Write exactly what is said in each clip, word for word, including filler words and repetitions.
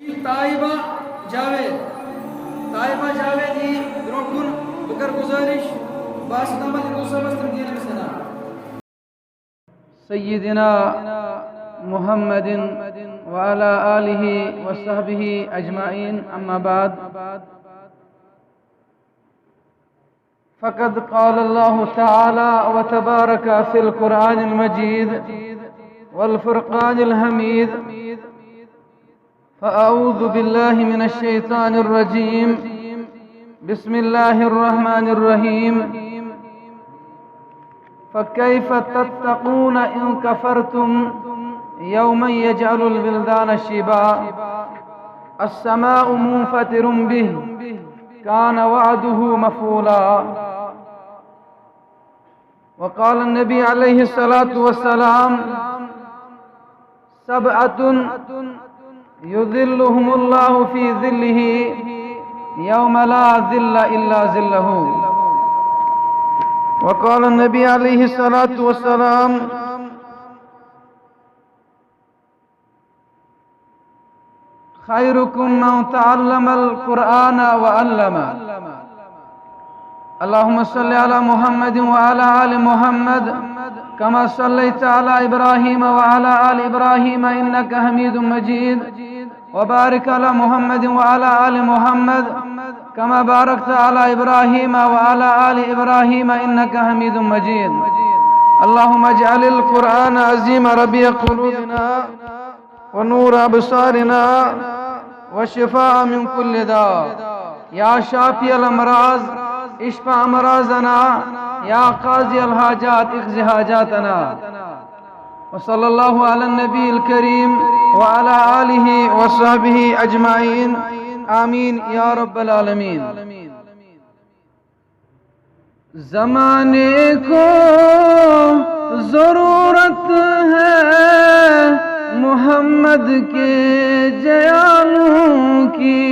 طیبہ جاوید، طیبہ جاوید یی برونٛہہ کُن۔ بہٕ کرٕ گُزٲرِش، بہٕ آسہٕ دپان ہندو صٲبس تِم دِن أمِس انعام۔ سيدنا محمد وعلى آله وصحبه أجمعين، أما بعد، فقد قال الله تعالى وتبارك في القرآن المجيد والفرقان الحميد: فأعوذ بالله من الشيطان الرجيم. بسم الله الرحمن الرحيم. فكيف تتقون إن كفرتم يوما يجعل الولدان شيبا. السماء منفطر به، كان وعده مفعولا. وقال النبي عليه الصلاة والسلام: سبعة يظلهم الله في ظله يوم لا ظل إلا ظله. وقال النبي عليه الصلاة والسلام: خيركم من تعلم القرآن وعلمه. اللهم صل على محمد وعلى آل محمد كما صليت على إبراهيم وعلى آل إبراهيم إنك حميد مجيد. وبارك على محمد وعلى آل محمد كما باركت على إبراهيم وعلى آل إبراهيم إنك حميد مجيد. اللهم اجعل القرآن العظيم ربيع قلوبنا ونور أبصارنا وشفاء من كل داء. يا شافي الأمراض، اشف أمراضنا، يا قاضي الحاجات، اقض حاجاتنا. وصلى الله على النبي الكريم وعلى آله وصحبه أجمعين. آمين يا رب العالمين. زمانے کو ضرورت ہے محمد کے جیالوں کی۔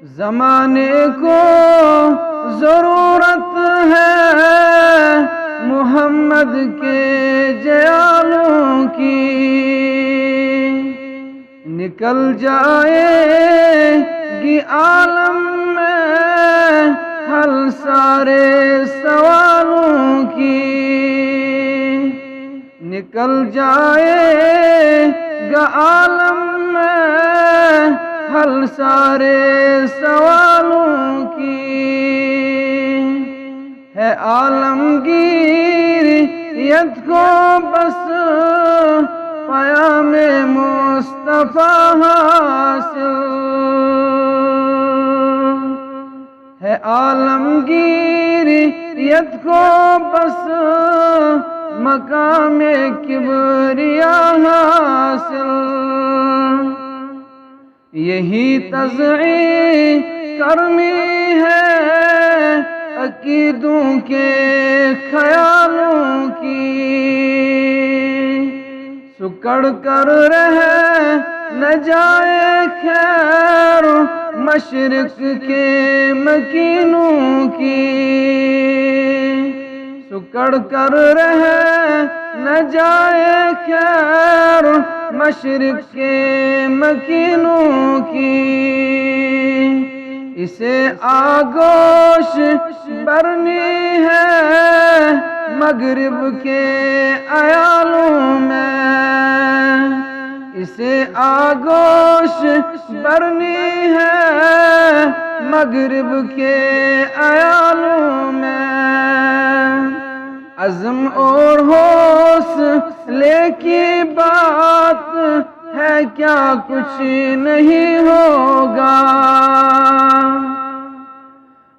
زمانے کو ضرورت ہے محمد کے جیالوں کی۔ نکل جائے گی عالم میں حل سارے سوالوں کی۔ نکل جائے گا عالم میں حل سارے سوالوں کی۔ ہے عالمگیریت کو بس پیام مصطفیٰ حاصل۔ ہے عالمگیریت کو بس مقام کبریا حاصل۔ یہی تضعیف کرمی ہے عقیدوں کے خیالوں کی۔ سکڑ کر رہ نہ جائے خیر مشرق کے مکینوں کی۔ سکڑ کر رہ نہ جائے خیر مشرق کے مکینوں کی۔ اسے آگوش برنی ہے مغرب کے عیالوں میں۔ اسے آگوش برنی ہے مغرب کے عیالوں میں۔ عزم اور حوصلے کی بات ہے، کیا کچھ نہیں ہوگا۔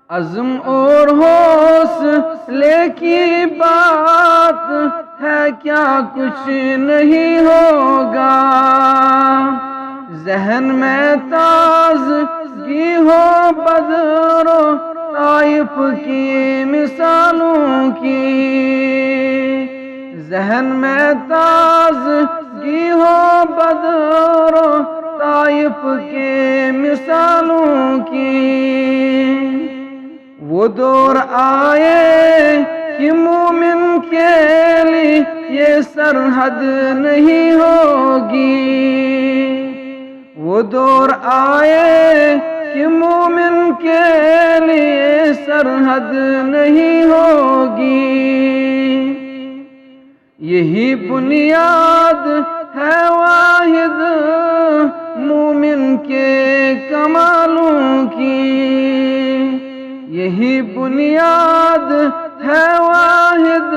عزم اور حوصلے کی بات ہے، کیا کچھ نہیں ہوگا۔ ذہن میں تازگی ہو بدر و طائف کی مثالوں کی۔ ذہن میں تازگی ہو بدر و طائف کے مثالوں کی۔ وہ دور آئے کہ مومن کے لیے یہ سرحد نہیں ہوگی۔ دور آئے کہ مومن کے لیے سرحد نہیں ہوگی۔ یہی بنیاد ہے واحد مومن کے کمالوں کی، یہی بنیاد ہے واحد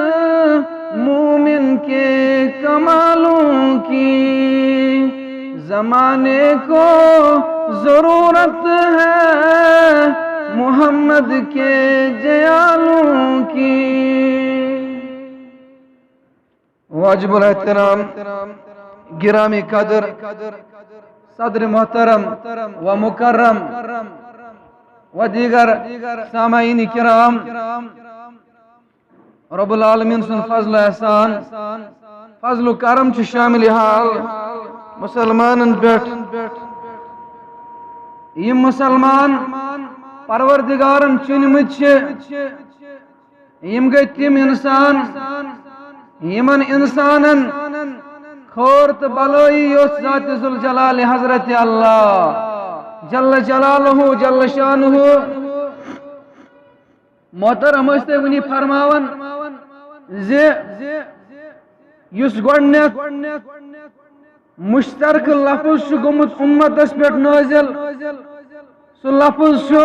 مومن کے کمالوں کی۔ زمانے کو ضرورت ہے محمد کے جیالوں کی۔ واجب الاحترام، گرامی قدر صدر محترم و مکرم و دیگر سامعین کرام، رب العالمین سن فضل و احسان، فضل و کرم چھ شامل حال مسلمانن پٮ۪ٹھ۔ یم مسلمان پروردگارن چنمت چھ، یم گٔے تم انسان، یمن انسانن خٲر تہٕ بلٲیی یوٚژھ ذات ذوالجلال حضرت اللہ جل جلالہ جل شانہ۔ محترم، ٲسۍ تُہۍ وٕنی فرماوان زِ یُس گۄڈٕنیتھ مشترکہٕ لفظ چھُ گوٚمُت اُمتس پٮ۪ٹھ نٲزِل، سُہ لفظ چھُ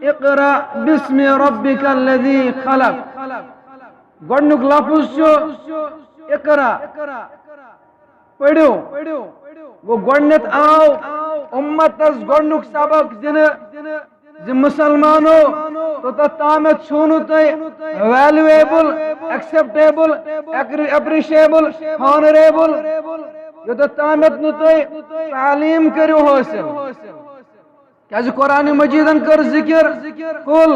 اقرأ باسم ربک الذی خلق۔ گۄڈٕنیُک لفظ چھُ اقرأ، پٔرِو۔ گوٚو گۄڈٕنیتھ آو اُمتس گۄڈٕنیُک سبق دِنہٕ زِ مسلمانو، توٚتتھ تامَتھ چھُو نہٕ تُہۍ valuable, acceptable, appre-, appreciable, honorable، یوٚتتھ تامَتھ نہٕ تُہۍ تعلیٖم کٔرِو حٲصِل۔ کیازِ قرآن مجیدن کٔر ذکر، قل،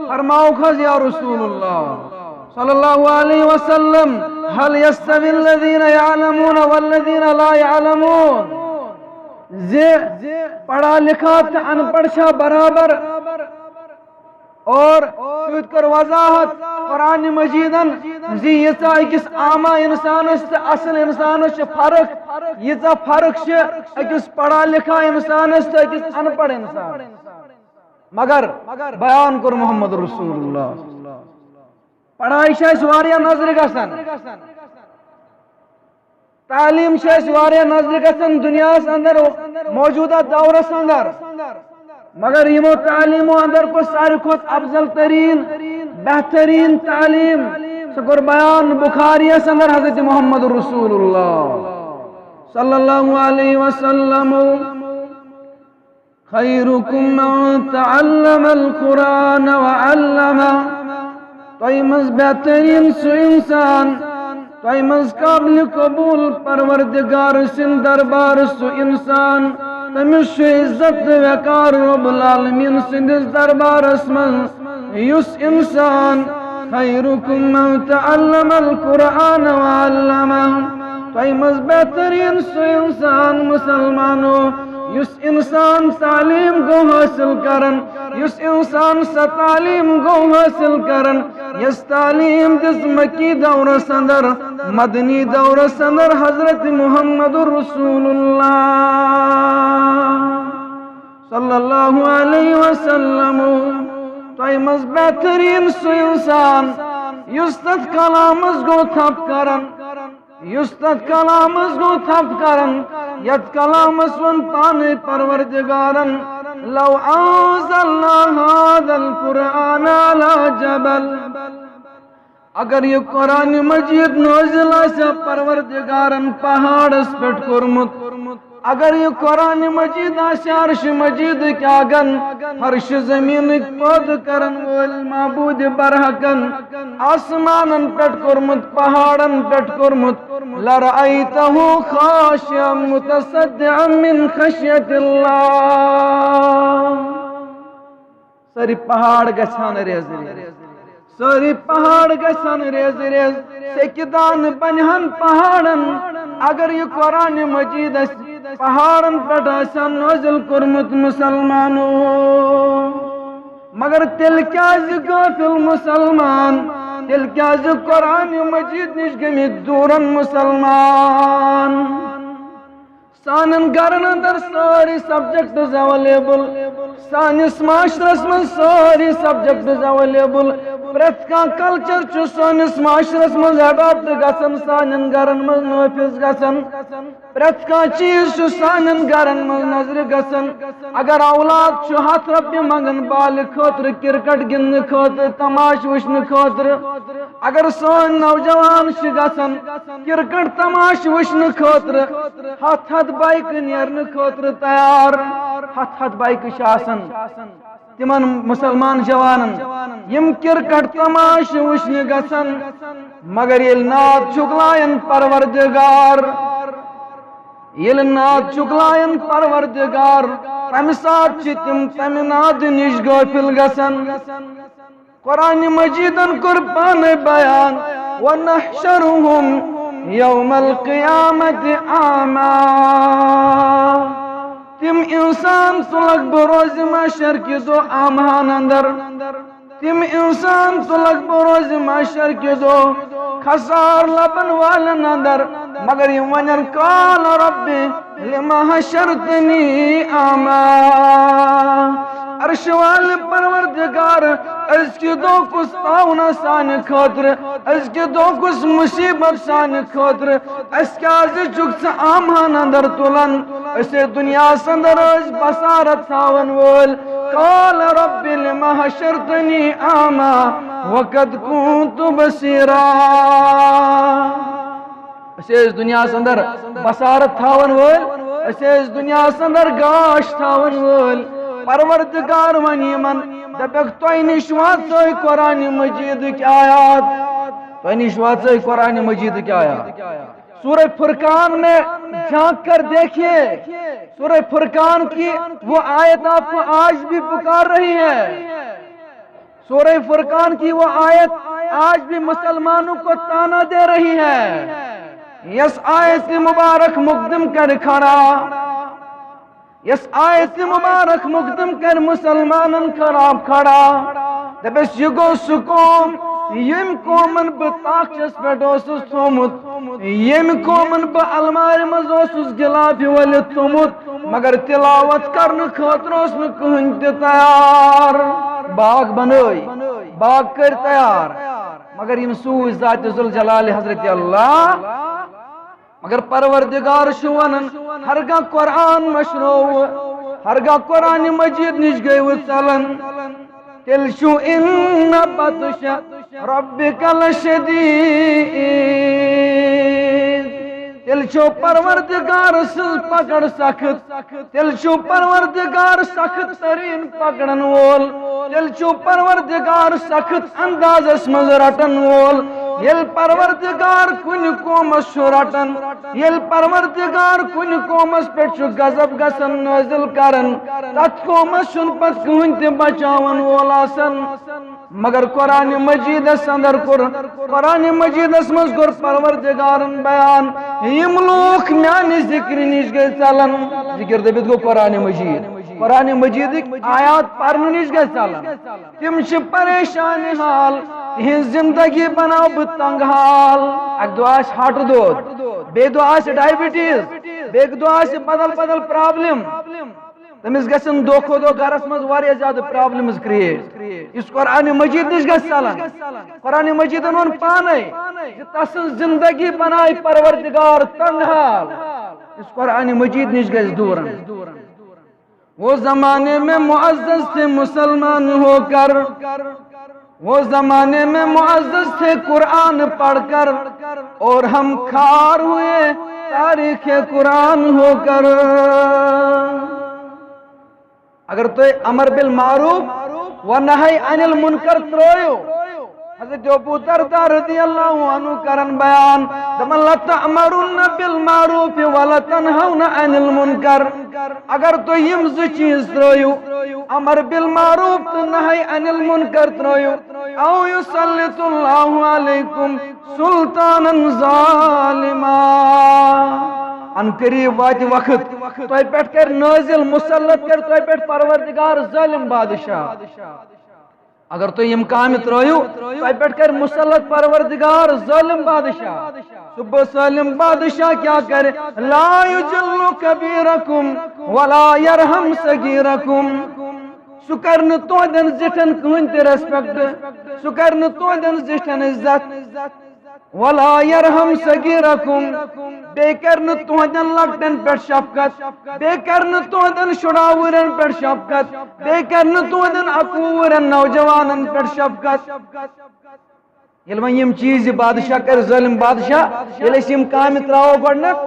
فرماوُکھ حظ یا رسول اللہ صلی اللہ علیہ وسلم، هل يستوي الذين يعلمون والذين لا يعلمون؟ زِ پڑھا لکھا تہٕ ان پڑھ چھا برابر؟ اور سۭتۍ کٔر وضاحت قرآن مجیدن زِ ییٖژاہ أکِس عامہ انسانس تہٕ اصل انسانس چھِ فرق، ییٖژاہ فرق چھِ أکِس پڑھا لکھا انسانس تہٕ أکِس ان پڑھ انسانس۔ مگر بیان کوٚر محمد رسول اللہ۔ پڑھاے چھِ اَسہِ واریاہ نظرِ گژھان، تعلیٖم چھِ اَسہِ واریاہ نظرِ گژھان دُنیاہَس اندر، موجودہ دورس اندر۔ مگر یِمو تعلیٖمو اندر کُس ساروی کھۄتہٕ افضل تریٖن، بہتریٖن تعلیٖم، سُہ کوٚر بیان بخاریَس اندر حضرت محمد رسول اللہ صلی اللہ علیہ وسلم۔ خیرکم من تعلم القرآن وعلمہ۔ تۄہہِ منٛز بہتریٖن سُہ اِنسان، تۄہہِ منٛز قابل قبول پروردگار سٕنٛدِ دربار سُہ اِنسان، تٔمِس چھُ عزت تہٕ وقار رب العالمین سٕنٛدِس دربارس منٛز۔ یُس اِنسان، خیرکم من تعلم القرآن وعلمہ، تۄہہِ منٛز بہتریٖن سُہ اِنسان مسلمانو، یُس انسان تعلیٖم گوٚو حٲصِل کران، یُس انسان سۄ تعلیٖم گوٚو حٲصِل کران، یۄس تعلیٖم دِژ مکی دورس اندر، مدنی دورس اندر حضرت محمد رسول اللہ صلی اللہ علیہ وسلم۔ تۄہہِ منٛز بہتریٖن سُہ انسان، یُس تتھ کلامس گوٚو تھپھ کران، یُس تتھ کلامس گوٚو تھپھ کران، یتھ کلامس ووٚن پانے پروردگارن، لو انزلنا هذا القرآن على جبل۔ اگر یہِ قرآن مجید نٲزِل آسہِ ہا پروردگارن پہاڑس پٮ۪ٹھ کوٚرمُت، اگر یہِ قرآن مجید آسہِ عرش مجیدٕکۍ آگن، فرش زمینٕکۍ پٲدٕ کرن وٲلۍ معبود برحقن آسمانن پٮ۪ٹھ کوٚرمُت، پہاڑن پٮ۪ٹھ کوٚرمُت، لرأيته خاشعا متصدعا من خشية الله۔ سٲری پہاڑ گژھان ریزِ ریزِ۔ سٲری پہاڑ گژھن ریزِ ریزِ، سیٚکہِ دانہٕ بنہن پہاڑن۔ اگر یہِ قرآن مجید اسہِ پہاڑن پٮ۪ٹھ آسہِ ہا نٲزِل کوٚرمُت مسلمانو، مگر تیٚلہِ کیازِ غٲفل مسلمان؟ تیٚلہِ کیازِ قرآن مجید نِش گٔمٕتۍ دوٗرن مسلمان؟ سانٮ۪ن گرن اندر سٲری سبجیکٹس اویلیبل، سٲنِس معاشرس منٛز سٲری سبجیکٹس اویلیبل۔ پرٛٮ۪تھ کانٛہہ کلچر چھُ سٲنِس معاشرس منٛز اڈاپٹ گژھان، سانٮ۪ن گرن منٛز نٲفذ گژھان۔ پرٛٮ۪تھ کانٛہہ چیٖز چھُ سانٮ۪ن گرن منٛز نظرِ گژھان۔ اگر اولاد چھُ ہتھ رۄپیہِ منٛگان بالہِ خٲطرٕ، کرکٹ گِنٛدنہٕ خٲطرٕ، تماشہٕ وٕچھنہٕ خٲطرٕ، اگر سٲنۍ نوجوان چھِ گژھان کرکٹ تماشہٕ وٕچھنہٕ خٲطرٕ ہتھ ہتھ بایکہٕ نیرنہٕ خٲطرٕ تیار، ہتھ ہتھ بایکہٕ چھِ آسان تِمن مسلمان جوانن، یِم کرکٹ تماشہٕ وٕچھنہِ گژھن، مگر ییٚلہِ ناد چھُکھ لایان پروردگار، ییٚلہِ ناد چھُکھ لایان پروردگار، تمہِ ساتہٕ چھِ تِم تمہِ نادٕ نِش غٲفل گژھان۔ قرآن مجیدن کوٚر پانے بیان، "ونحشرهم یوم القیامت اعمی"۔ تِم انسان تُلکھ بہٕ روزِ محشر کہِ دۄہ آمہان اندر۔ تِم انسان تُلکھ بہٕ روزِ محشر کہِ دۄہ خسار لبن والٮ۪ن اندر، مگر یِم ونن، "قال رب لم حشرتنی اعمی"۔ عرش والہِ پروردگار، أزکہِ دۄہ کُس تاونا سانہِ خٲطرٕ، أزکہِ دۄہ کُس مصیبت سانہِ خٲطرٕ، اَسہِ کیٛازِ چھُکھ ژٕ آمہان اندر تُلان؟ أسۍ ہے دُنیاہس اندر ٲسۍ بصارت تھاون وٲلۍ۔ قال رب لم حشرتنی اعمی وقد کنت بصیرا۔ أسۍ ٲسۍ دُنیاہس اندر بصارت تھاون وٲلۍ، أسۍ ٲسۍ دُنیاہس اندر گاش تھاون وٲلۍ۔ پروردگار ونہِ یِمن، دپکھ، تۄہہِ نِش واتژٲے قرآن مجیدٕکۍ آیات، تۄہہِ نِش واتژٲے قرآن مجیدٕکۍ آیات۔ سورہ فرقان میں جھانک کر دیکھیے، سورہ فرقان کی وہ آیت آپ کو آج بھی پکار رہی ہے۔ سورہ فرقان کی وہ آیت آج بھی مسلمانوں کو طعنہ دے رہی ہے۔ یس آیت مبارک مقدم کر کھڑا، یس آیت مبارک مقدم کر مسلمانن خلاف کھڑا۔ دپس، یہِ گوٚو سُہ قوم، ییٚمۍ قومن بہٕ تاخچس پٮ۪ٹھ اوسُس تھوٚومُت، ییٚمۍ قومن بہٕ المارِ منٛز اوسُس غلافہِ ؤلِتھ تھوٚومُت، مگر تلاوت کرنہٕ خٲطرٕ اوس نہٕ کٕہٕنۍ تہِ تیار۔ باغ بنٲے، باغ کٔرۍ تیار، مگر یِم سوٗزۍ ذات ذوالجلال حضرت اللہ۔ مگر پروردگار چھُ ونان، ہرگاہ قرآن مٔشروو، ہرگاہ قرآن مجید نِش گٔیوٕ ژلان، تیٚلہِ چھُ ان بطش ربک لشدید۔ تیٚلہِ چھُ پروردگار سٕنٛز پکڑ سخت، تیٚلہِ چھُ پروردگار سخت تریٖن پکڑن وول، تیٚلہِ چھُ پروردگار سخت اندازس منٛز رٹن وول۔ ییٚلہِ پروردگار کُنہِ قومس چھُ رٹان، ییٚلہِ پروردگار کُنہِ قومس پٮ۪ٹھ چھُ غضب گژھان نٲزِل کران، تتھ قومس چھُنہٕ پتہٕ کٕہٕنۍ تہِ بچاون وول آسان۔ مگر قرآن مجیدس اندر کوٚر، قرآن مجیدس منٛز کوٚر پروردگارن بیان، یِم لوٗکھ میانہِ ذکرِ نِش گٔے ژلان، ذکر دٔپِتھ گوٚو قرآن مجید، قرآن مجیدٕکۍ آیات پرنہٕ نِش گٔے ژلان، تِم چھِ پریشان حال، تِہنٛز زندگی بناو بہٕ تنگ حال۔ اکہِ دۄہ آسہِ ہارٹ دود، بیٚیہِ دۄہ آسہِ ڈائبٹیز، بیٚیہِ دۄہ آسہِ بدل بدل پرابلم۔ تٔمِس گژھن دۄہ کھۄتہٕ دۄہ گرس منٛز واریاہ زیادٕ پرابلمز کریٹ۔ یُس قرآن مجید نِش گژھِ ژلان، قرآن مجیدن ووٚن پانے زِ تسٕنٛز زندگی بنایہِ پروردگار تنگ حال۔ یُس قرآن مجید نِش گژھِ دوٗر۔ وہ زمانے میں معزز تھے مسلمان ہو کر، وہ زمانے میں معزز تھے قرآن پڑھ کر، اور ہم خوار ہوئے تاریخ قرآن ہو کر۔ اگر تُہۍ امر بالمعروف و نہی عن المنکر ترٲیِو، حضرت ابو درداء رضی اللہ عنہ کرن بیان، دپان، "لتأمرن بالمعروف ولتنهون عن المنکر"۔ اگر تُہۍ یِم زٕ چیٖز ترٲیِو، امر بالمعروف تہٕ نہی عن المنکر ترٲیِو، "او یسلط اللہ علیکم سلطانا ظالما"۔ ان قریب واتہِ وقت، تۄہہِ پٮ۪ٹھ کرِ نٲزِل، مسلط کرِ تۄہہِ پٮ۪ٹھ پروردگار ظٲلم بادشاہ۔ اگر تُہۍ یِم کامہِ ترٲیِو، تۄہہِ پٮ۪ٹھ کرِ مُسلط پروردگار ظٲلِم بادشاہ۔ سُہ بہٕ ظٲلِم بادشاہ کیٛاہ کرِ؟ لا یُذِلُّ کبیرکم ولا یرحم صغیرکم۔ سُہ کرِ نہٕ تُہنٛدٮ۪ن زِٹھٮ۪ن کٕہٕنۍ تہِ respect، سُہ کرِ نہٕ تُہنٛدٮ۪ن زِٹھٮ۪ن عزت۔ ولا یرحم صغیرکم، بیٚیہِ کرِ نہٕ تُہنٛدٮ۪ن لۄکٹٮ۪ن پٮ۪ٹھ شفقت، بیٚیہِ کرِ نہٕ تُہنٛدٮ۪ن شُراہ وُہرٮ۪ن پٮ۪ٹھ شفقت، بیٚیہِ کرِ نہٕ تُہنٛدٮ۪ن اَکوُہ وُہرٮ۪ن نوجوانن پٮ۪ٹھ شفقت۔ ییٚلہِ وۄنۍ یِم چیٖز یہِ بادشاہ کرِ، ظٲلِم بادشاہ، ییٚلہِ أسۍ یِم کامہِ ترٛاوو گۄڈٕنٮ۪تھ،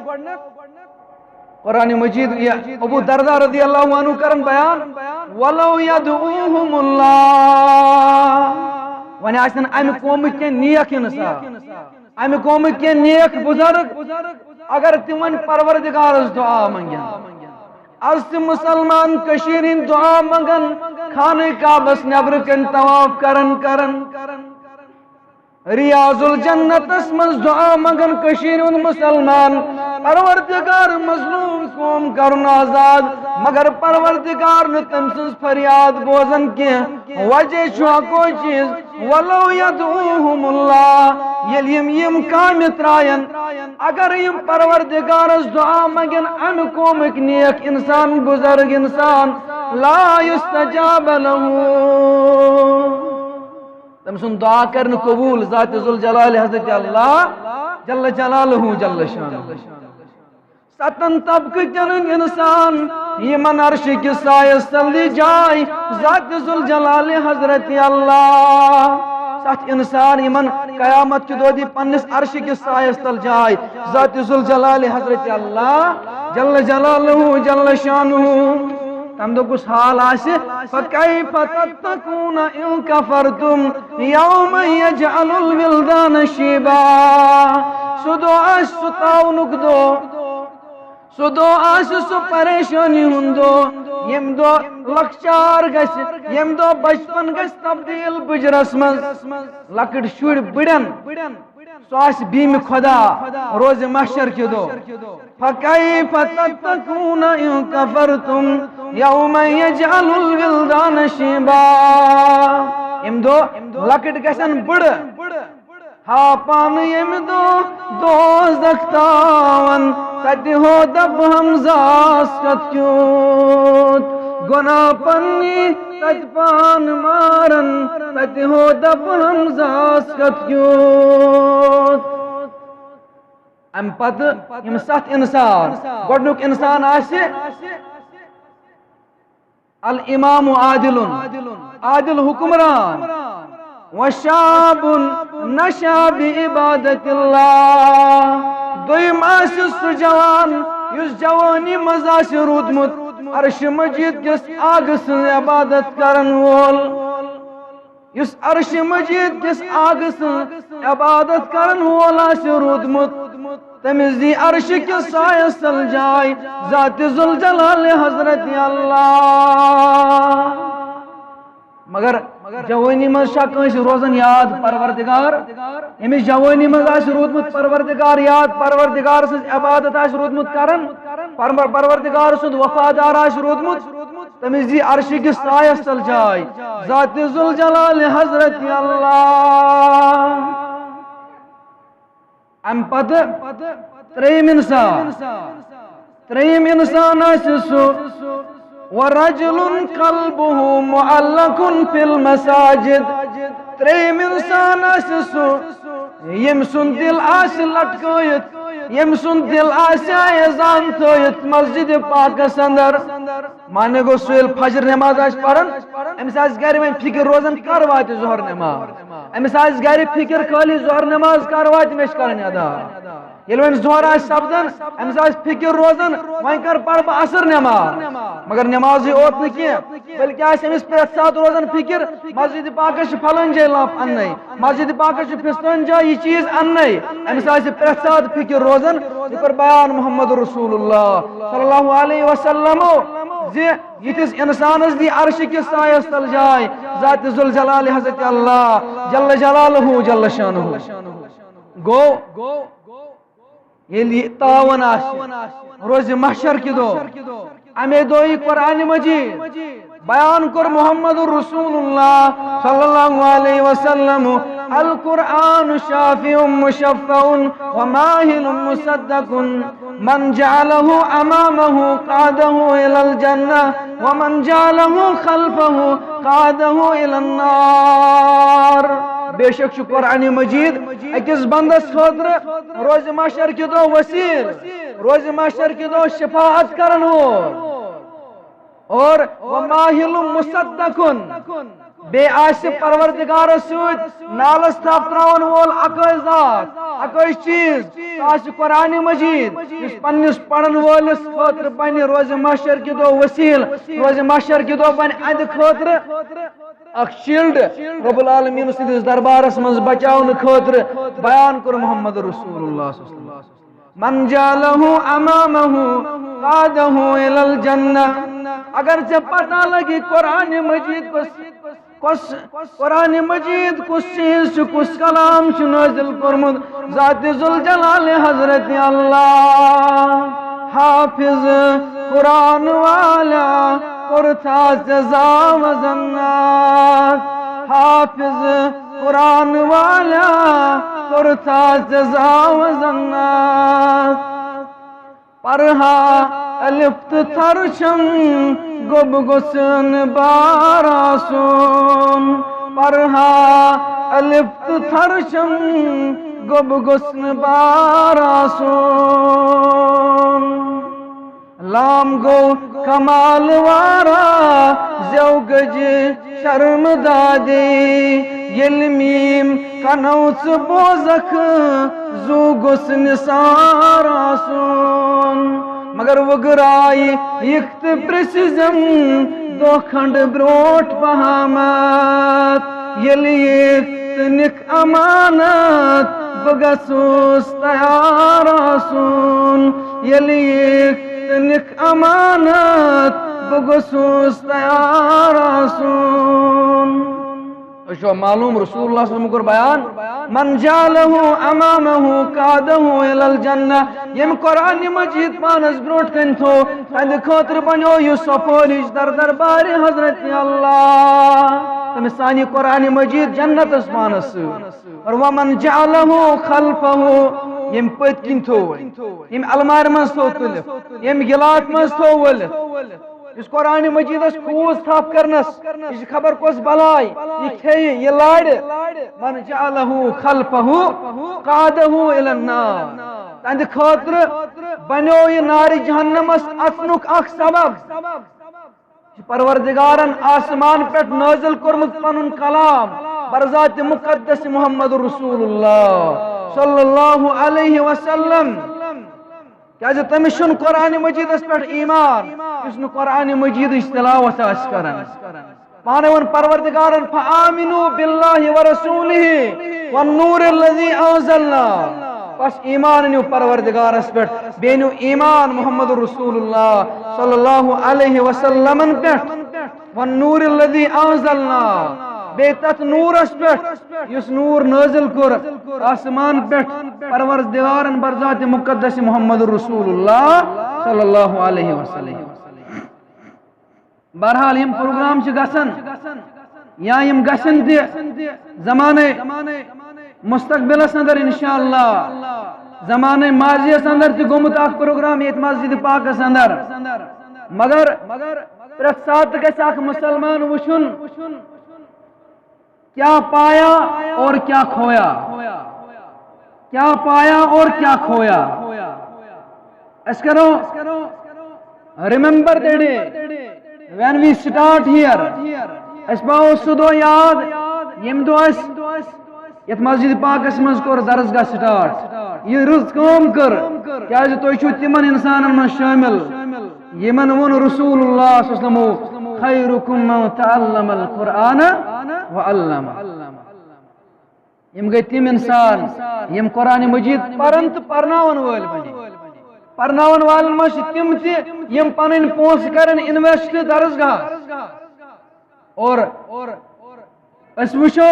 قرآن مجید، یہِ ابو دردہ رضی اللہ عنہ کرن بیان، "ولو یدعوہم اللہ"، وۄنۍ آسن امہِ قومٕکۍ کینٛہہ نیک انسان، امہِ قومٕکۍ کینٛہہ نیک بزرگ، اگر تِمن پروردگارس دعا منگن، از تہِ مسلمان کٔشیٖرِ ہٕنٛدۍ دعا منگن، خانہ کعبس نٮ۪برٕ کنۍ طواف کرن کرن، ریاض الجنتس منٛز دعا منگن کٔشیٖرِ ہُنٛد مسلمان، پروردگار مظلوم قوم کرُن آزاد، مگر پروردگار نہٕ تٔمۍ سٕنٛز فریاد بوزان کینٛہہ۔ وجہ چھُ اکوے چیٖز، "ولو یدعوہم اللہ"، ییٚلہِ یِم یِم کامہِ ترٛاین، اگر یِم پروردگارس دعا منگن، امہِ قومٕکۍ نیک انسان، بزرگ انسان، لا یستجاب لہم، تٔمۍ سُنٛد دعا کرِ نہٕ قبوٗل ذات ذوالجلال حضرت اللہ جل جلالہ جل شانہ۔ ستن طبقہٕ کٮ۪ن انسان یِمن عرشہِ کِس سایس تل دی جاے ذات ذوالجلال حضرت اللہ۔ ستھ انسان یِمن قیامت کہِ دۄہ دی پننِس عرشہِ کِس سایس تل جاے ذات ذوالجلال حضرت اللہ جل جلالہ جل شانہ۔ تمہِ دۄہ کُس حال آسہِ؟ فکیف تتقون ان کفرتم یوم یجعل الولدان شیبا۔ سُہ دۄہ آسہِ سُہ تاونُک دۄہ، سُہ دۄہ آسہِ سُہ پریشٲنی ہُنٛد دۄہ، ییٚمہِ دۄہ لۄکچار گژھِ، ییٚمہِ دۄہ بچپن گژھِ تبدیل بُجرس منٛز، لۄکٕٹۍ شُرۍ بٕڑن، سُہ آسہِ بیمِ خدا روزِ محشر کہِ دۄہ۔ فکیف تتقون ان کفرتم یوم یجعل الولدان شیبا۔ ییٚمہِ دۄہ لۄکٕٹۍ گژھن بٕڑٕ، ہا پانہٕ ییٚمہِ دۄہ دوزخ تاون، تتہِ ہو دپ حمزاس کتھ کیُتھ گۄناہ پننی تتہِ پان مارن، تتہِ ہو دپ حمزاس کتھ کیُتھ۔ امہِ پتہٕ یِم ستھ انسان، گۄڈنیُک انسان آسہِ الامام عادل، عادل حکمران، وشاب نشا بعبادت اللہ۔ دوٚیِم آسہِ سُہ جوان یُس جوٲنی منٛز آسہِ روٗدمُت عرش مجید کِس آگہٕ سٕنٛز عبادت کرن وول، یُس عرش مجید کِس آگہٕ سٕنٛز عبادت کرن وول آسہِ روٗدمُت، تٔمِس دی عرش کِس سایس تل جاے ذات ذوالجلال حضرت اللہ۔ مگر جوٲنی منٛز چھا کٲنٛسہِ روزان یاد پروردگار؟ ییٚمِس جوٲنی منٛز آسہِ روٗدمُت پروردگار یاد، پروردگار سٕنٛز عبادت آسہِ روٗدمُت کران، پرور-، پروردگار سُنٛد وفادار آسہِ روٗدمُت، تٔمِس دی عرش کِس سایس تل جاے ذات ذوالجلال حضرت اللہ۔ امہِ پتہٕ ترٛیٚیِم انسان، ترٛیٚیِم انسان آسہِ سُہ، ورجل قلبه معلق في المساجد۔ ترٛیٚیِم انسان آسہِ سُہ، ییٚمۍ سُنٛد دِل آسہِ لٹکٲیِتھ، ییٚمۍ سُنٛد دِل آسہِ اذان تھٲیِتھ مسجد پاکس اندر۔ معنی گوٚو، سُہ ییٚلہِ فجر نماز آسہِ پران، أمِس آسہِ گرِ وۄنۍ فکر روزان، کر واتہِ ظہر نماز۔ أمِس آسہِ گرِ فکر خٲلی ظہر نماز کر واتہِ، مےٚ چھِ کرٕنۍ ادا۔ ییٚلہِ وۄنۍ ظہر آسہِ سپدان، أمِس آسہِ فکر روزان، وۄنۍ کر پرٕ بہٕ عصر نماز۔ مگر نمازٕے اوت نہٕ کینٛہہ، بلکہِ آسہِ أمِس پرٛٮ۪تھ ساتہٕ روزان فکر، مسجد پاکس چھِ فلٲنۍ جایہِ لمپ اننَے، مسجد پاکس چھِ فستٲنۍ جایہِ یہِ چیٖز اننَے۔ أمِس آسہِ پرٛٮ۪تھ ساتہٕ فکر روزان۔ یہِ کوٚر بیان محمد رسول اللہ صلی اللہ علیہ وسلمو زِ یِتھِس انسانس دی عرش کِس سایس تل جاے ذات ذوالجلال حضرت اللہ جل جلالہ جل شانہ۔ گوٚو، ییٚلہِ یہِ تاوان آسہِ روزِ محشر کہِ دۄہ، امے دۄہ یی قرآن مجید بیان کوٚر محمد رسول اللہ صلی اللہ علیہ وسلم، القرآن شافع مشفع وماحل مصدق، من جعله امامه قاده الى الجنة ومن جعله خلفه قاده الى النار۔ بے شک چھُ قرآن مجید أکِس بندس خٲطرٕ روز محشر کہِ دۄہ وسیٖل، روز محشر کہِ دۄہ شفاعت کرن وول۔ اور وماحل مصدق، بیٚیہِ آسہِ پروردگارس سۭتۍ نالس تھپھ تراون وول اکٲے ذات، اکٲے چیز، سُہ آسہِ قرآن مجید، یُس پننِس پرن وٲلِس خٲطرٕ بنہِ روز محشر کہِ دۄہ وسیٖل، روز محشر کہِ دۄہ بنہِ اہندِ خٲطرٕ اکھ شیلڈ، رب العالمین سٕنٛدِس دربارس منٛز بچاونہٕ خٲطرٕ۔ بیان کوٚر محمد رسول اللہ صلی اللہ علیہ وسلم، من جعله امامه قاده الى الجنة۔ اگر ژےٚ پتہ لگی قرآن مجید کُس، کُس، قرآن مجید کُس چیز چھُ، کُس کلام چھُ نازل کوٚرمُت، ذات ذوالجلال حضرت اللہ، حافظ قرآن والا، کوٚر تھا ژےٚ زاو زنات۔ حافظ قرآن والا، کوٚر تھا ژےٚ زاو زنات۔ پرہا الف تہٕ تھر چھم، گوٚب گوٚژھ نہٕ بار آسُن۔ پرہا الف تہٕ تھر چھم، گوٚب گوٚژھ نہٕ بار آسُن۔ لام گوٚو کمال وارا، زیو گجہِ شرم دادے۔ ییٚلہِ میٖم کنو ژٕ بوزکھ، زُو گوٚژھ نثار آسُن۔ مگر وُگراے یِکھ تہٕ پرٛژھزٮ۪م دۄہ کھنٛڈ برٛونٛٹھ پہمتھ۔ ییٚلہِ یِکھ تہٕ نِکھ امانت، بہٕ گژھُس تیار آسُن۔ ییٚلہِ یِکھ تہٕ نِکھ امانت، بہٕ گوٚژھُس تیار آسُن۔ تۄہہِ چھُوا معلوٗم، رسول اللہ صلی اللہ علیہ وسلم کوٚر بیان، من جعله امامه قاده الى الجنة، ییٚمۍ قرآن مجید پانس برونٛٹھ کنہِ تھوو، تہنٛدِ خٲطرٕ بنیو یہِ سفٲرِش در دربارِ حضرت اللہ۔ تٔمِس سانہِ قرآن مجید جنتس پانس سۭتۍ۔ اور ومن جعله خلفه، ییٚمۍ پٔتۍ کِنۍ تھوو، ییٚمۍ المارِ منٛز تھوو تُلِتھ، ییٚمۍ گِلاس منٛز تھوو ؤلِتھ، یُس قرآن مجیدس کھوٗژ تھپھ کرنس، یہِ چھِ خبر کۄس بلاے، یہِ کھیٚیہِ، یہِ لارِ۔ من جعله خلفه قاده الى النار۔ تہنٛدِ خٲطرٕ بنیو یہِ نارِ جہنمس اژنُک اکھ سبب۔ یہِ چھُ پروردگارن آسمان پٮ۪ٹھ نازل کوٚرمُت پنُن کلام، برذات مقدس محمد رسول اللہ صلی اللہ علیہ وسلم۔ کیازِ تٔمِس چھُنہٕ قرآن مجیدس پٮ۪ٹھ ایمان، یُس نہٕ قرآن مجیدٕچ تلاوت آسہِ کران۔ پانے ووٚن پروردگارن، فآمنوا باللہ ورسولہ والنور الذی انزلنا۔ بس ایمان أنِو پروردگارس پٮ۪ٹھ، بیٚیہِ أنِو ایمان محمد رسول اللہ صلی اللہ علیہ وسلمن پٮ۪ٹھ۔ والنور الذی انزلنا، بیٚیہِ تتھ نورس پٮ۪ٹھ یُس نور نازل کوٚر آسمان پٮ۪ٹھ پروردگارن برذات مقدس محمد رسول اللہ صلی اللہ علیہ وسلم۔ بہرحال، یِم پروگرام چھِ گژھان یا یِم گژھن تہِ زمانے مستقبلس اندر انشاءاللہ، زمانے ماضیس اندر تہِ گوٚمُت اکھ پروگرام ییٚتہِ مسجد پاکس اندر، مگر پرٛٮ۪تھ ساتہٕ گژھِ اکھ مسلمان وٕچھُن، کیا پایا اور کیا کھویا، کیا پایا اور کیا کھویا۔ أسۍ کرو remember the day when we start here۔ أسۍ پاوو سُہ دۄہ یاد، ییٚمہِ دۄہ أسۍ یتھ مسجد پاکس منٛز کوٚر درسگاہ start، یہِ رٕژ کٲم کٔر، کیازِ تُہۍ چھِو تِمن انسانن منٛز شٲمِل یِمن ووٚن رسول اللہ صلی اللہ علیہ وسلمو، خیرکم من تعلم القرآن وعلمہ۔ یِم گٔے تِم انسان یِم قرآن مجید پرن تہٕ پرناون وٲلۍ بنے۔ پرناون والٮ۪ن منٛز چھِ تِم تہِ یِم پنٕنۍ پونٛسہٕ کرن invest درسگاہس۔ اور أسۍ وٕچھو،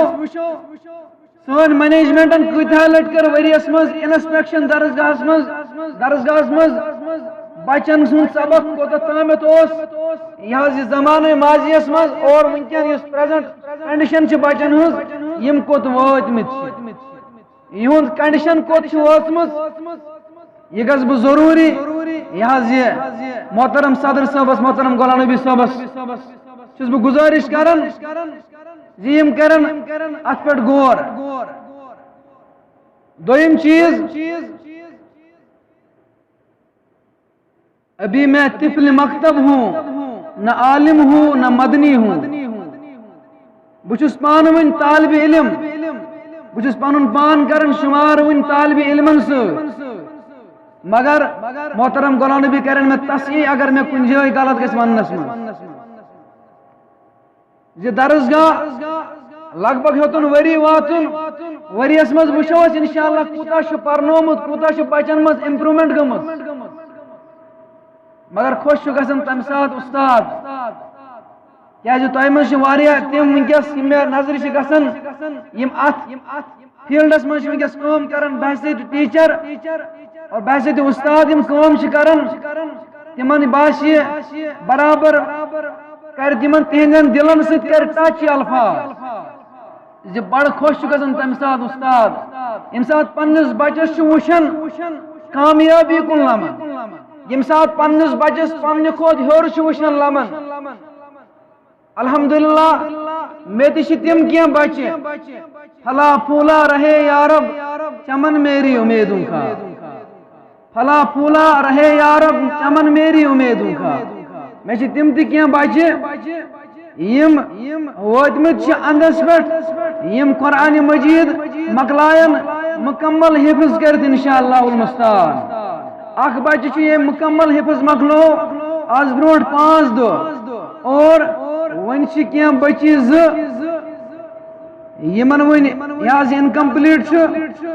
سٲنۍ managementن کۭتیاہ لٹہِ کٔر ؤریس منٛز inspection درسگاہس منٛز، درسگاہس منٛز بچن ہُنٛد سبق کوٚت تامَتھ اوس، یہِ حظ یہِ زمانہٕ ماضی یَس منٛز اور وٕنکیٚن یُس present condition چھِ بچن ہٕنٛز، یِم کوٚت وٲتمٕتۍ چھِ۔ یِہُنٛد condition کوٚت چھِ وٲژمٕژ، یہِ گژھٕ بہٕ ضروٗری، یہِ حظ یہِ محترم صدر صٲبس، محترم غلام نبی صٲبس چھُس بہٕ گُزٲرِش کران زِ یِم کرن اتھ پٮ۪ٹھ غور۔ دوٚیِم چیٖز، ابھی میں طفل مکتب ہوں، نہ عالم ہوں، نہ مدنی ہوں۔ بہٕ چھُس پانہٕ وٕنۍ طالبِ علم، بہٕ چھُس پنُن پان کران شُمار وٕنۍ طالبِ علمن سۭتۍ۔ مگر محترم غلام نبی کرن مےٚ تصحیح اگر مےٚ کُنہِ جایہِ غلط گژھِ وننس منٛز۔ زِ درسگاہ لگ بگ ہیوٚتُن ؤری واتُن، ؤریَس منٛز وٕچھو أسۍ انشاءاللہ کوٗتاہ چھُ پرنومُت، کوٗتاہ چھُ بچن منٛز improvement گٔمٕژ۔ مگر خۄش چھُ گژھان تَمہِ ساتہٕ اُستاد، کیٛازِ تۄہہِ منٛز چھِ واریاہ تِم وٕنکیٚس یِم مےٚ نظرِ چھِ گژھان، یِم اَتھ فیلڈس منٛز چھِ وٕنکیٚس کٲم کران بحیثیت teacher اور بحیثیت اُستاد یِم کٲم چھِ کران، تِمن باسہِ یہِ برابر، کرِ تِمن تِہنٛدٮ۪ن دِلن سۭتۍ کرِ touch یہِ الفاظ۔ زِ بڑٕ خۄش چھُ گژھان تَمہِ ساتہٕ اُستاد، ییٚمہِ ساتہٕ پننِس بچس چھُ وٕچھان کامیٲبی کُن لمان، ییٚمہِ ساتہٕ پننِس بچس پننہِ کھۄتہٕ ہیوٚر چھُ وٕچھان لمان۔ الحمدللہ، مےٚ تہِ چھِ تِم کینٛہہ بچہِ۔ پھلا پھولا رہے یارب، چمن میری امیدوں کا۔ پھلا پھولا رہے یارب، چمن میری امیدوں کا۔ مےٚ چھِ تِم تہِ کینٛہہ بچہِ، یِم وٲتمٕتۍ چھِ اندس پٮ۪ٹھ، یِم قرآن مجید مۄکلایَن مکمل حفظ کٔرِتھ انشاءاللہ المستعان۔ اکھ بچہِ چھُ ییٚمۍ مکمل حفظ مۄکلو آز برونٛٹھ پانٛژھ دۄہ، اور وۄنۍ چھِ کینٛہہ بچی زٕ یِمن وۄنۍ یہِ حظ incomplete چھُ۔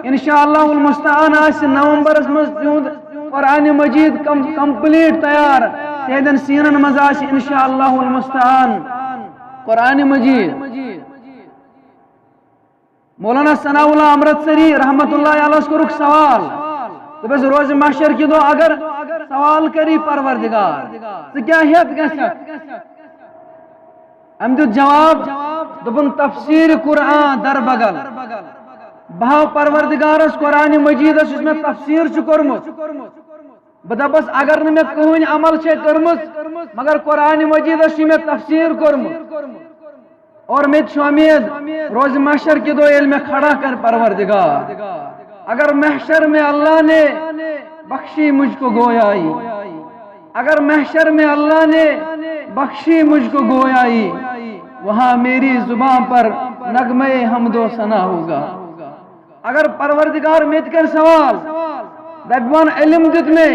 انشاءاللہ المستعان آسہِ نومبرس منٛز تِہُنٛد قرآن مجید کم-، complete تیار۔ تِہنٛدٮ۪ن سیٖنن منٛز آسہِ انشاءاللہ المستعان قرآن مجید۔ مولانا ثناء اللہ امرتسری رحمت اللہ علیہ کوٚرُکھ سوال، دوٚپُس، روزِ محشر کہِ دۄہ اگر سوال کری پروردگار، ژٕ کیٛاہ ہٮ۪تھ گژھکھ؟ أمۍ دیُت جواب، دوٚپُن، تفسیر قرآن در بغل۔ بہٕ ہاوٕ پروردگارس قرآن مجیدس یُس مےٚ تفسیر چھُ کوٚرمُت۔ بہٕ دَپَس، اگر نہٕ مےٚ کٕہٕنۍ عمل چھے کٔرمٕژ، مگر قرآن مجیدس چھُ مےٚ تفسیر کوٚرمُت۔ اور مےٚ تہِ چھُ امید، روزِ محشر کہِ دۄہ ییٚلہِ مےٚ کھڑا کَرِ پروردگار۔ اگر محشر میں اللہ نے بخشی مجھ کو گویائی، اگر محشر میں اللہ نے بخشی مجھ کو گویائی، وہاں میری زباں پر نغمۂ حمد و ثنا ہوگا۔ اگر پروردگار مےٚ تہِ کَرِ سوال، دَپہِ وَن علم دیُت مےٚ،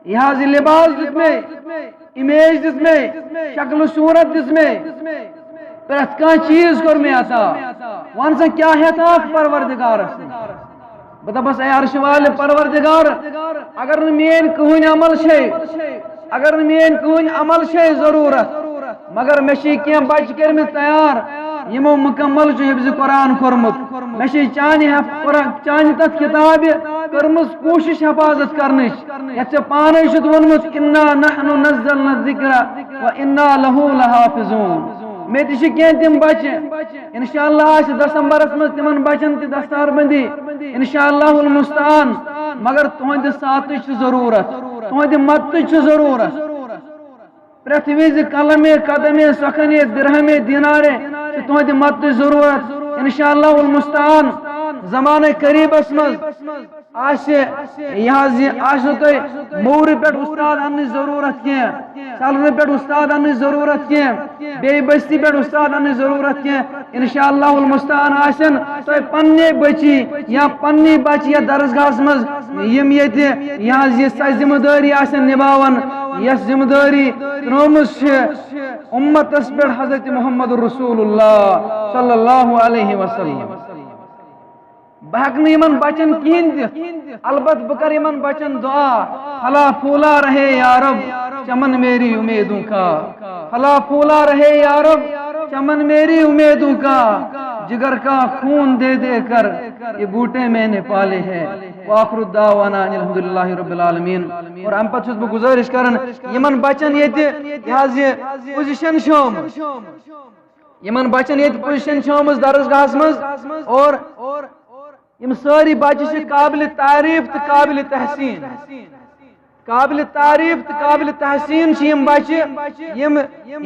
یہِ حظ یہِ لباس دیُت مےٚ، image دِژ مےٚ، شکل و صورت دِژ مےٚ، پرٛٮ۪تھ کانٛہہ چیٖز کوٚر مےٚ عطا۔ وَن سا کیٛاہ ہٮ۪تھ آکھ پروردگارس نِش؟ بہٕ دَپَس، اے عرشہِ والہِ پروردگار، اگر نہٕ میٛٲنۍ کٕہٕنۍ عمل چھے، اگر نہٕ میٛٲنۍ کٕہٕنۍ عمل چھے ضروٗرت، مگر مےٚ چھِ کینٛہہ بچہِ کٔرمٕتۍ تیار، یِمو مُکمل چھُ حفظِ قرآن کوٚرمُت۔ مےٚ چھِ چانہِ حف-، قرآن، چانہِ تَتھ کِتابہِ کٔرمٕژ کوٗشِش حفاظت کرنٕچ، یَتھ ژےٚ پانَے چھُتھ ووٚنمُت، "انا نحن نزلنا الذکر و انا لہ لحافظون۔" مےٚ تہِ چھِ کینٛہہ تِم بچہِ، انشاءاللہ آسہِ دسمبرس منٛز تِمن بچن تہِ دستار بندی، انشاءاللہ المستعان۔ مگر تُہنٛدِ ساتٕچ چھِ ضروٗرت، تُہنٛدِ مدتٕچ چھِ ضروٗرت۔ پرٛٮ۪تھ وِزِ قلمے، قدمے، سخنے، درہمے، دینارے چھِ تُہنٛدِ مدتٕچ ضروٗرت۔ انشاءاللہ المستعان، زمانہ قریبس منٛز آسہِ یہِ حظ یہِ، آسہِ نہٕ تۄہہِ موٗرِ پٮ۪ٹھ اُستاد اننٕچ ضروٗرت کینٛہہ، سلرِ پٮ۪ٹھ اُستاد اننٕچ ضروٗرت کینٛہہ، بیٚیہِ بستی پٮ۪ٹھ اُستاد اننٕچ ضروٗرت کینٛہہ۔ انشاءاللہ المستعان آسن تۄہہِ پننہِ بچی یا پننہِ بچہِ یتھ درسگاہس منٛز، یِم ییٚتہِ یہِ حظ یہِ سۄ ذمہٕ دٲری آسن نباوان، یۄس ذمہٕ دٲری ترٲومٕژ چھِ امتس پٮ۪ٹھ حضرت محمد رسول اللہ صلی اللہ علیہ وسلم۔ بہٕ ہٮ۪کہٕ نہٕ یِمن بچن کِہیٖنۍ دِتھ، البتہٕ بہٕ کرٕ یِمن بچن دعا، پھلا پھولا رہے یارب چمن میری امیدوں کا، پھلا پھولا رہے یارب چمن میری امیدوں کا، جگر کا خون دے دے کر یہ بوٹے میں نے پالے ہیں۔ وآخر دعوانا ان الحمدللہ رب العالمین۔ اور امہِ پتہٕ چھُس بہٕ گُزٲرِش کران یِمن بچن ییٚتہِ یہِ حظ یہِ پوزیشن چھِ آمٕژ، یِمن بچن ییٚتہِ پوزیشن چھِ آمٕژ درسگاہس منٛز، اور یِم سٲری بچہِ چھِ قابل تعریف تہٕ قابل تحسین۔ قابل تعریف تہٕ قابل تحسین چھِ یِم بچہِ، یِم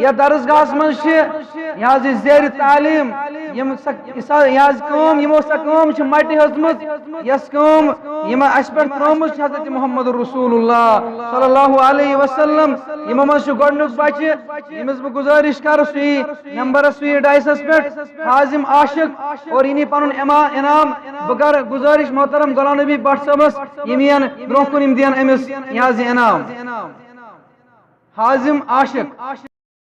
یتھ درسگاہس منٛز چھِ، یہِ حظ یہِ زیر تعلیٖم، یِم سۄ، یہِ سۄ، یہِ حظ کٲم، یِمو سۄ کٲم چھِ مٹہِ ہیٚژمٕژ، یۄس کٲم یِمن اسہِ پٮ۪ٹھ ترٲومٕژ چھِ حضرت محمد رسول اللہ صلی اللہ علیہ وسلم۔ یِمو منٛز چھُ گۄڈٕنیُک بچہِ، ییٚمِس بہٕ گُزٲرِش کرٕ، سُہ یی ممبرس، سُہ یی ڈائسس پٮ۪ٹھ، حازم عاشق، اور یہِ نی پنُن اما-، انعام۔ بہٕ کرٕ گُزٲرِش محترم غلام نبی بٹ صٲبس، یِم یِن برونٛہہ کُن، یِم دِین أمِس یہِ حظ یہِ انعام۔ حازم عاشق۔